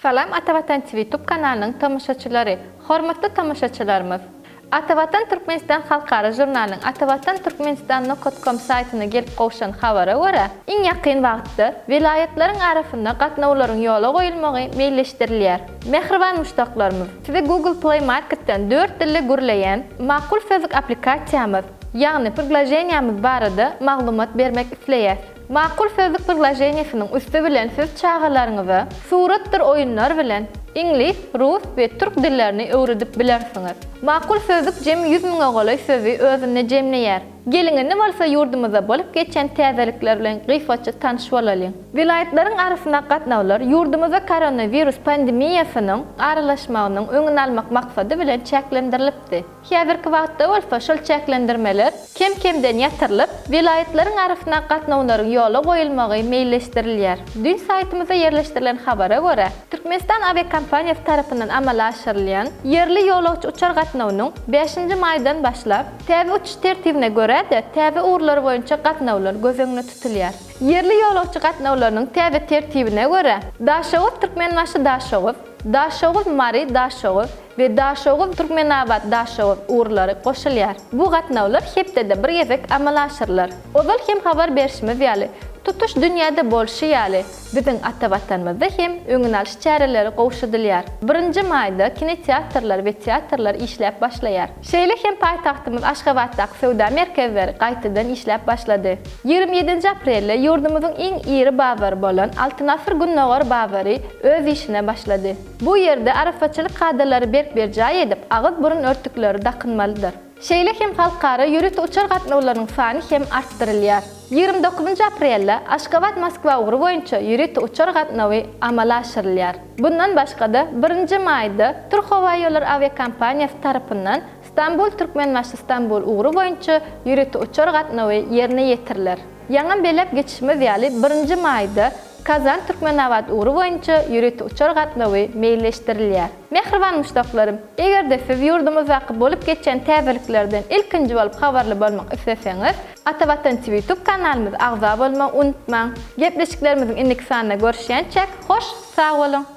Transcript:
Salam Atavatan TV tub kanalynyň tomaşaçylary! Hormatly tomaşaçylarymyz! Atavatan Türkmenistan halkara žurnalynyň Atavatan Türkmenistan nokat kom saýtyna gelip gowşan habara görä, iň ýakyn wagtda welaýatlaryň arasynda gatnawlaryň ýola goýulmagy meýilleşdirilýär. Mähriban muşdaklarymyz! Size Google Play Marketden dört dilde gürleýän Makul Sözlük applikasiýamyz, ýagny priglaženiýamyz barada maglumat bermek isleýäs. Makul Sözlük priglaženiýesiniň üsti bilen siz çagalaryňyza suratdyr oýunlar bilen iňlis, rus we türk dillerini öwredip bilersiňiz. Makul Sözlük jemi 100 müňe golaý sözi özünde jemleýär. Geliň indi bolsa ýurdumyzda bolup geçýän täzelikler bilen gysgaça tanyş bolalyň. Welaýatlaryň arasyndaky gatnawlar ýurdumyzda koronawirus pandemiýasynyň aralaşmagynyň öňüni almak maksady bilen çäklendirilipdi. Häzirki wagtda bolsa şol çäklendirmeler kem-kemden ýatyrylyp, welaýatlaryň arasyndaky gatnawlaryň ýola goýulmagy meýilleşdirilýär. Düýn saýtymyzda ýerleşdirilen habara görä, Türkmenistan awiakompaniýasy tarapyndan amala aşyrylýan ýerli ýolagçy uçar gatnawynyň bäşinji maýdan başlap, Täze uçuş tertibine görä-de, täze ugurlar boýunça gatnawlar göz öňünde tutulýar. Ýerli ýolagçy gatnawlarynyň täze tertibine görä, Daşoguz-Türkmenbaşy-Daşoguz, Daşoguz-Mary-Daşoguz we Daşoguz-Türkmenabat-Daşoguz ugurlary goşulýar. Bu gatnawlar hepdede bir gezek amala aşyrylar. Ozal hem habar berşimiz ýaly, tutuş dünýäde bolşy ýaly, biziň ata Watanymyzda hem öňüni alyş çäreleri gowşadylýar. Birinji maýda kinoteatrlar we teatrlar işläp başlaýar. Şeýle hem paýtagtymyz Aşgabatdaky söwda merkezleri gaýtadan işläp başlady. 27-nji aprelde ýurdumyzyň iň iri bazary bolan Altyn asyr gündogar bazary öz işine başlady. Bu ýerde arassaçylyk kadalary berk berjaý edip, agyz-burun örtükleri dakynmalydyr. Şeýle hem halkara ýörite uçar gatnawlarynyň sany hem artdyrylýar. 29-njy aprelde Aşgabat-Moskwa ugry boýunça ýörite uçar gatnawy amala aşyrylýar. Bundan başga-da, birinji maýda Türkhowaýollary awiakompaniýasy tarapyndan Stambul-Türkmenbaşy-Stambul ugry boýunça ýörite uçar gatnawy ýerine ýetiriler. Ýaňam belläp geçişimiz ýaly, birinji maýda Kazan-Türkmenabat ugry boýunça ýörite uçar gatnawy meýilleşdirilýär. Mähriban muşdaklarym, eger-de siz ýurdumyzdaky bolup geçýän täzeliklerden ilkinji bolup habarly bolmak isleseňiz, Atavatan TV YouTube kanalymyza agza bolmagy unutmaň. Gepleşiklerimiziň indiki sanynda görüşýänçäk, hoş sag boluň!